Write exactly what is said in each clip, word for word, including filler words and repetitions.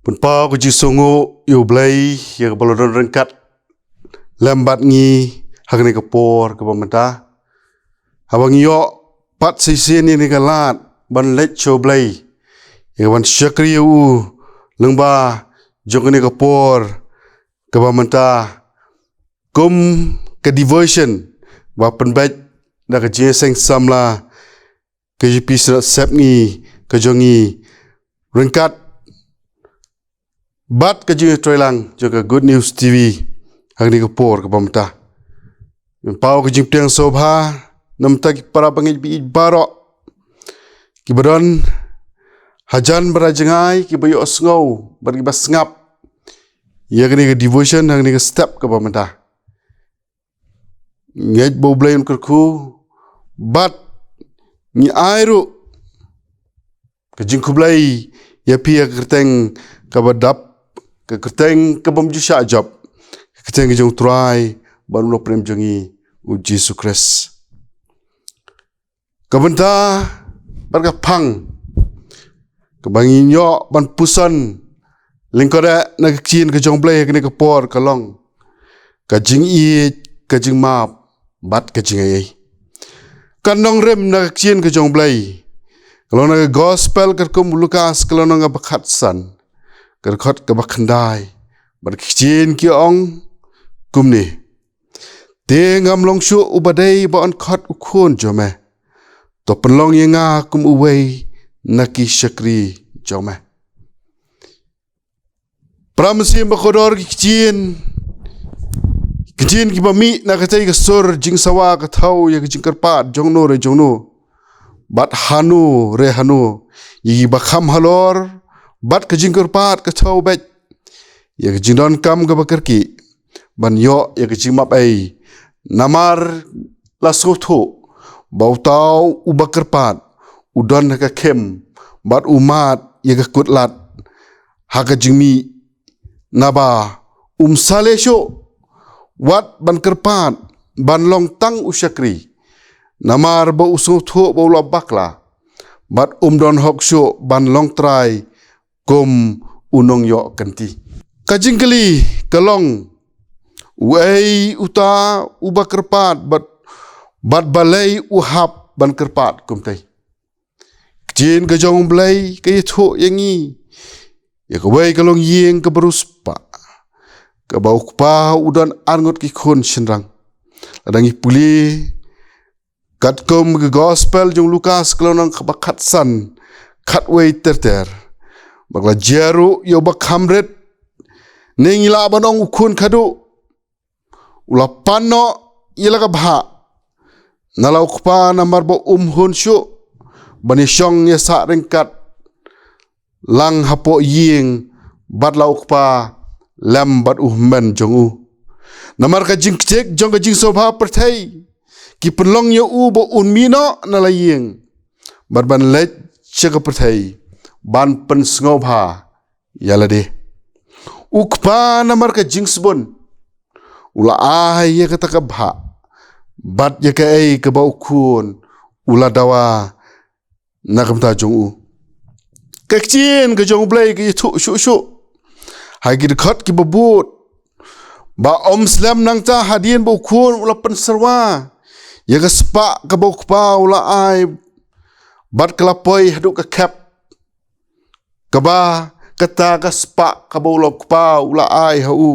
Pynpaw ka jingsngew ïa U Blei ïa kaba la don ryngkat lem bad ngi ha kane ka por kaba mynta. Haba ngi ïoh pat shisien ïa kane ka lad ban leit sha U Blei ïa kaban shakri ïa u lyngba jong kane ka por kaba mynta, kum ka devotion ba pynbeit da ka jingseng samla ka J P Synod Sepngi ka jong ngi ryngkat bad ka jingïatreilang jong ka Good News T V ha kane ka por kaba mynta. Pynpaw ka jingpdiang sngewbha na ka bynta ki para bangeit baieit baroh kiba don hajan bad hajngai, kiba ïohsngew bad kiba sngap ïa kane ka devotion ha kane ka step kaba mynta. Ngeit ba U Blei un kyrkhu bad ngi ai ruh ka jingkhublei ïa phi ha ka kyrteng kaba dap, ka kyrteng kabym ju shah jop, ka kyrteng ka jong U Trai bad U Nongpynim jong ngi, U Jisu Khrist. Ka bynta bad ka phang kaba ngin ïoh ban puson lyngkot na ka ktien ka jong U Blei ha kane ka por ka long ka jingïeit, ka jingmap bad ka jingaiei. Ka nongrim na ka ktien ka jong U Blei ka long na ka Gospel katkum u Lukas, ka lynnong kaba khatsan, ka dkhot kaba khyndai, bad ka ktien ki ong kumne: Te ngam long shuh uba dei ba yn khot u khun jong me. To pynlong ïa nga kum uwei na ki shakri jong me. Para mynsiem ba kordor, ki ktien, ki ktien kiba mih na katei ka sur jingsawa ka thew ïa ka jingkyrpad jong no re jong no bad hano re hano, ïa kiba kham halor bad ka jingkyrpad ka thew beit ïa ka jingdonkam kaba kyrkieh ban ïoh ïa ka jingmap ei. Namar la sngewthuh ba uta uba kyrpad u don ha ka khim bad u mad ïa ka kut lad ha ka jingmih, naba um sa leh shuh wat ban kyrpad ban long tang u shakri, namar ba u sngewthuh ba u la bakla bad um don hok shuh ban long trai kum u nongïoh kynti. Ka jingkylli ka long, uei uta uba kyrpad bad, bad balei u hap ban kyrpad kumtei? Ktien ka jong U Blei ka ïathuh ïa ngi ïa kawei ka longïing kaba riewspah, kaba u kpa u don arngut ki khun shynrang. Lada ngi pule katkum ka Gospel jong u Lukas, ka lynnong kaba khatsan, khatwei ter ter, ba ka la jia ruh ïa uba kham rit, ne ngi lah ban ong u khun khadduh, u la pan noh ïa la ka bhah na la u kpa, namar ba um hun shuh ban ïashong ïasah ryngkat lang hapoh ïing bad la u kpa lem bad u hynmen jong u. Namar ka jingktiek jong ka jingsngewbha pyrthei ki pynlong ïa u ba un mih noh na la ïing bad ban leit sha ka pyrthei ban pynsngewbha ïa lade. U kpa, namar ka jingsbun, u la ai ïa kata ka bhah bad ïa kaei kaba u khun u la dawa na ka bynta jong u. Ka ktien ka jong U Blei ka ïathuh shuh shuh ha ki dkhot kiba bud ba ym slem nangta hadien ba u khun u la pynsyrwa ïa ka spah kaba u kpa u la ai, bad ka la poi haduh ka khep, kaba kata ka spah kaba u la, u kpa u la ai ha u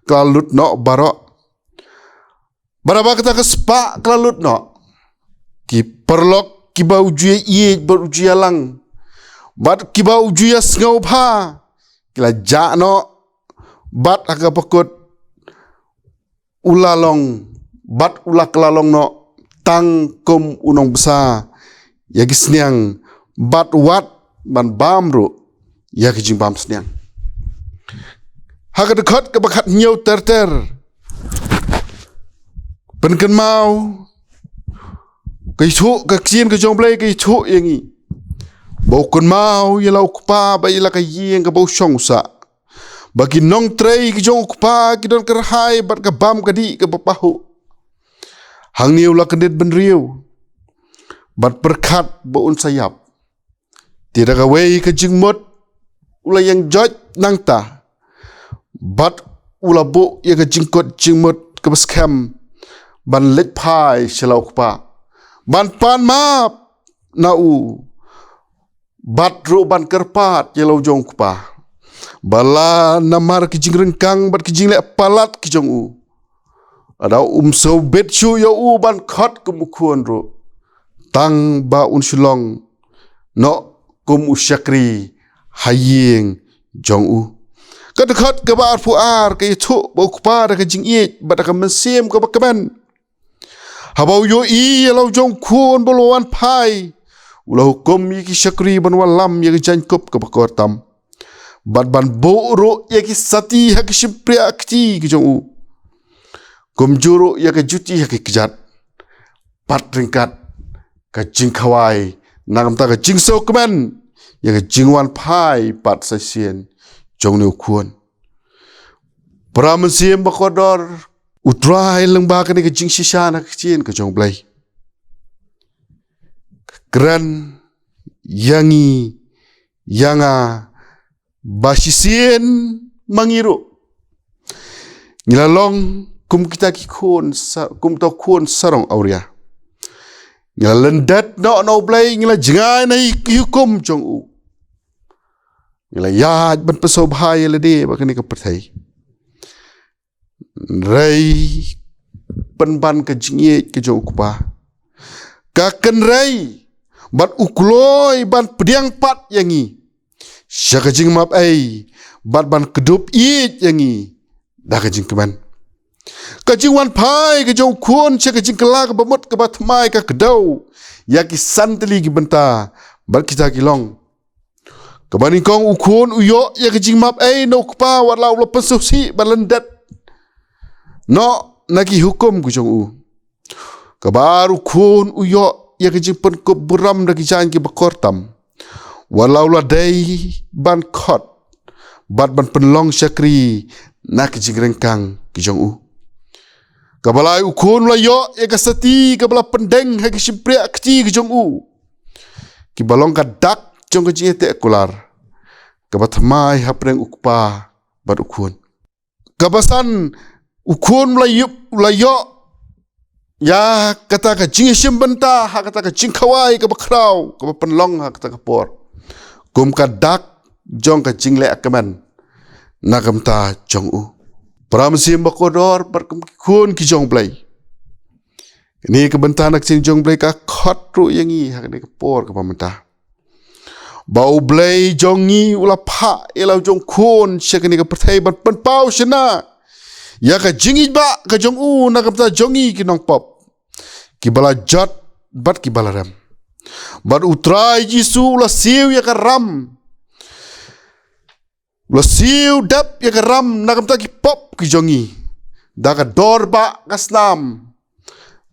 ka la lut noh baroh. Bad haba kata ka spah ka la lut noh, ki paralok kiba u ju ïaieit bad u ju ïalang bad kiba u ju ïasngewbha ki la jah noh, bad ha kaba kut u la long, bad u la, ka la long noh tang kum u nongbsa ïa ki sniang, bad wat ban bam ruh ïa ki jingbam sniang. Ha ka dkhot kaba khathynñiew ter ter, pynkynmaw, ka ïathuh, ka ktien ka jong U Blei ka ïathuh ïa ngi ba u kynmaw ïa la u kpa bad ïa la ka ïing kaba u shong u sah, ba ki nongtrei ki jong u kpa ki don kyrhai bad ka bam ka dih kaba pahuh. Hangne u la kyndit bynriew bad pyrkhat ba un sa ïap. Te da kawei ka jingmut u la ïeng joit nangta, bad u la buh ïa ka jingkut jingmut kaba skhem ban leit phai sha la u kpa, ban pan map na u, bad ruh ban kyrpad ïa la u jong u kpa. Ba la namar ki jingryngkang bad ki jingleh palat ki jong u, lada um sngewbit shuh ïa u ban khot kum u khun ruh, tang ba un shu long noh kum u shakri ha ïing jong u. Ka dkhot kaba arphew ar ka ïathuh ba u kpa da ka jingïeit bad da ka mynsiem kaba kmen, haba u ïohi ïa la u jong u khun ba u la wan phai, u la hukum ïa ki shakri ban wallam ïa ka jaiñkup kaba kor tam, bad ban buh ruh ïa ki sati ha ki shympriahkti ki jong u, kumjuh ruh ïa ka juti ha ki kjat, bad ryngkat ka jingkhawai na ka bynta ka jingsngewkmen ïa ka jingwan phai pat sa shisien jong une u khun. Para mynsiem ba kordor, U Trai lyngba kane ka jingshisha na ka ktien ka jong U Blei, ka kren ïa ngi, ïa nga, ba shisien ma ngi ruh ngi la long kum kita ki khun sa, kum uta u khun sarong awria. Ngi la lyndet noh na U Blei, ngi la jngai na i hukum jong u. Ngi la ïaid ban pynsngewbha ïa lade bad kane ka pyrthei. Hynrei pynban ka jingïeit ka jong u kpa ka kynrei, bad u kloi ban pdiang pat ïa ngi sha ka jingmap ei, bad ban kdup ïeit ïa ngi da ka jingkmen. Ka jingwan phai ka jong u khun sha ka jingkylla kaba mut kaba thymmai ka kdew ïa ki san tylli ki bynta bad kita ki long. Kaba nyngkong, u khun u ïoh ïa ka jingmap ei na u kpa wat la u la pynsngewsih ban lyndet noh na ki hukum ka jong u. Kaba ar, u khun u ïoh ïa ka jingpynkup burom da ki jaiñ kiba kor tam, wat la u la dei ban khot bad ban pynlong shakri na ka jingryngkang ka jong u. Kaba lai, u khun u la ïoh ïa ka sati kaba la pyndeng ha ki shympriahkti ka jong u, kiba long ka dak jong ka jingïateh kular kaba thymmai hapdeng u kpa bad u khun. Kaba san, u khun u la ïup, u la ïoh ïa kata ka jingïashim bynta ha kata ka jingkhawai kaba khraw kaba pynlong ha kata ka por, kum ka dak jong ka jingleh kmen na ka bynta jong u. Para mynsiem ba kordor bad kum ki khun ki jong U Blei, kane ka bynta na ka ktien jong U Blei ka khot ruh ïa ngi ha kane ka por kaba mynta, ba U Blei jong ngi u la phah ïa la u jong u khun sha kane ka pyrthei ban pynpaw shynna ïa ka jingïeit ba ka jong u na ka bynta jong ngi ki nongpop, kiba la jot bad kiba la rem. Bad U Trai Jisu u la siew ïa ka ram, u la siew dep ïa ka ram na ka bynta ki pop ki jong ngi da ka dor ba ka snam,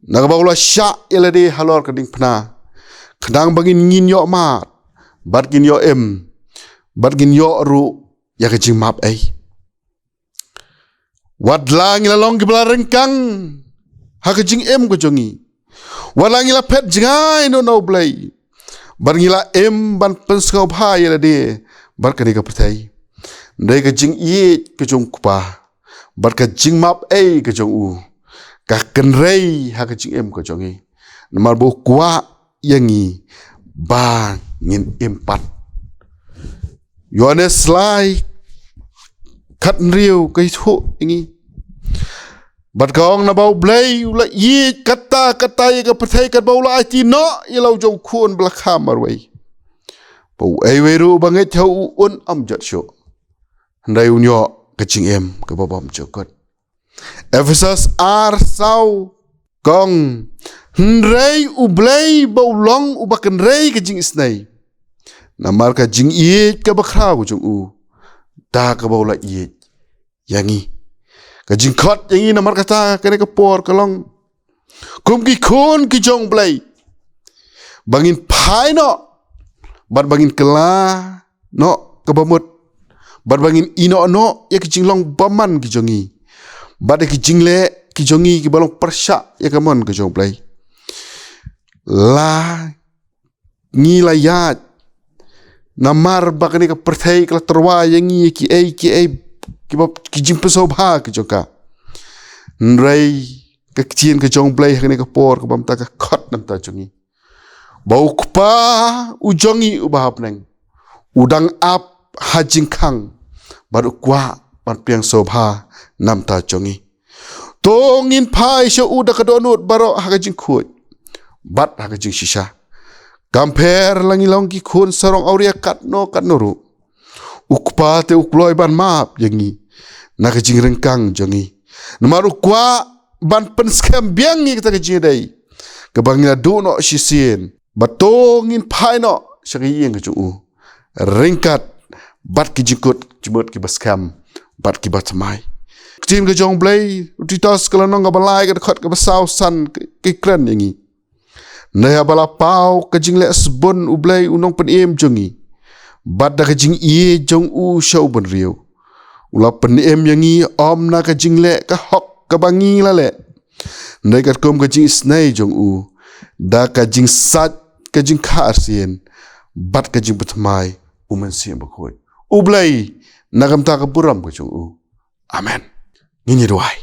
na kaba u la shah ïa lade halor ka diengphna, khnang ba ngin, ngin ïoh mad, bad ngin ïoh im, bad ngin ïoh ruh ïa ka jingmap ei. Wat la ngi la long kiba la ryngkang ha ka jingim ka jong ngi, wat la ngi la phet jngai noh na U Blei, bad ngi la im ban pynsngewbha ïa lade bad kane ka pyrthei, hynrei ka jingïeit ka jong u kpa bad ka jingmap ei ka jong u ka kynrei ha ka jingim ka jong ngi, namar ba u kwah ïa ngi ba ngin im pat. Ïoannis lai, khathynriew ka ïathuh ïa ngi, bad ka ong, naba U Blei u la ïeit katta katta ïa ka pyrthei katba u la aiti noh ïa la u jong u khun ba la kha marwei, ba uei uei ruh ba ngeit ha u un ym jot shuh, hynrei un ïoh ka jingim kaba bymjukut. Ephesos ar saw ka ong, hynrei U Blei ba u long uba kynrei ka jingisynei namar ka jingïeit kaba khraw ka jong u, da kaba u la ïeit ïa ngi. Ka jingkhot ïa ngi namar kata kane ka por ka long kum ki khun ki jong U Blei, ba ngin phai noh bad ba ngin kylla noh kaba mut, bad ba ngin ïehnoh noh ïa ki jinglong bymman ki jong ngi, bad ïa ki jingleh ki jong ngi kiba long pyrshah ïa ka mon ka jong U Blei. La ngi la ïaid Namar ba kane ka pyrthei ka la tyrwa ïa ngi ki ei ki ei, ki ba ki jingpynshai bha ki jong ka. Hynrei ka ktien ka jong U Blei ha kane ka por kaba mynta ka khot na bynta jong ngi. Ba U Kpa u jong ngi uba ha bneng u dang ap ha jingkhang bad u kwah ban pdiang sngewbha na bynta jong ngi. To ngin phai sha u da ka dohnud baroh ha ka jingkhuid bad ha ka jingshisha. Kam pher la ngi long ki khun sarong awria katno katno ruh, U Kpa te u kloi ban map ïa ngi na ka jingryngkang jong ngi. Namar u kwah ban pynskhem biang ïa kata ka jingïadei kaba ngi la duh noh shisien. Bad to ngin phai noh sha ka ïing ka jong u ryngkat bad ki jingkut jingmut kiba skhem bad kiba thymmai. Ktien ka jong U Blei, u Titus ka lynnong kaba lai ka dkhot kaba saw san ka, ka kren ïa ngi. Nangta ba la paw ka jingleh sbun U Blei u nongpynim jong ngi bad da ka jingïeit jong u sha u bynriew, u la pynim ïa ngi ym na ka jingleh ka hok kaba ngi la leh, hynrei katkum ka jingisynei jong u, da ka jingsait, ka jingkha arsien bad ka jingpynthymmai U Mynsiem Bakhuid. U Blei na ka bynta ka burom ka jong u. Amen. Ngin ïa duwai.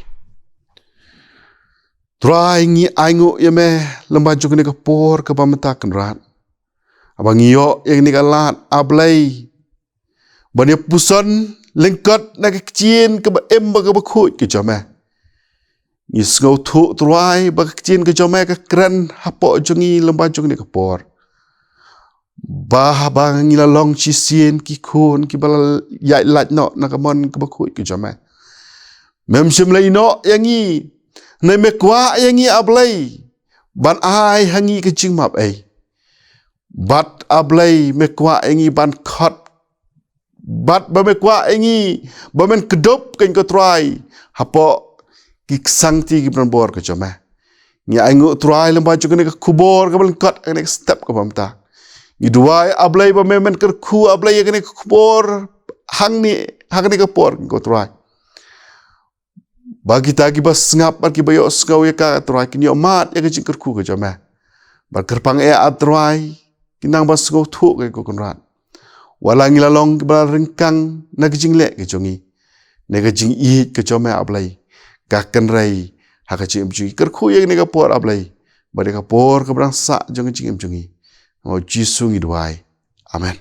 Trai, ngi ainguh ïa me lyngba jong kane ka por kaba mynta, Kynrad, haba ngi ïoh ïa kane ka lad, A Blei, ban ïa puson lyngkot na ka ktien kaba im bad kaba khuid ka jong me. Ngi sngewthuh, Trai, ba ka ktien ka jong me ka kren hapoh jong ngi lyngba jong kane ka por. Ba haba ngi la long shisien ki khun kiba la ïaid lait noh na ka mon kaba khuid ka jong me, mem shym la ïehnoh ïa ngi, hynrei me kwah ïa ngi, A Blei, ban ai ha ngi ka jingmap ei. Bad, A Blei, me kwah ïa ngi ban khot, bad ba me kwah ïa ngi ba men kdup kein, ko Trai, hapoh ki ksangti ki bnangbor ka jong me. Ngi ainguh, Trai, lyngba jong kane ka khubor kaba lyngkot ha kane ka step kaba mynta. Ngi duwai, A Blei, ba me men kyrkhu, A Blei, ïa kane ka khubor hangne, ha kane ka por, ko Trai, ba kita kiba sngap bad kiba ïohsngew ïa ka, Trai, kin ïohmad ïa ka jingkyrkhu ka jong me. Bad kyrpang eh, A Trai, kin nang ban sngewthuh, ko Kynrad, wat la ngi la long kiba la ryngkang na ka jingleh ka jong ngi, ne ka jingïeit ka jong me, A Blei, ka kynrei ha ka jingim jong ngi. Kyrkhu ïa kane ka por, A Blei, bad ïa ka por kaba dang sah jong ka jingim jong ngi. Ha u Jisu ngi duwai. Amen.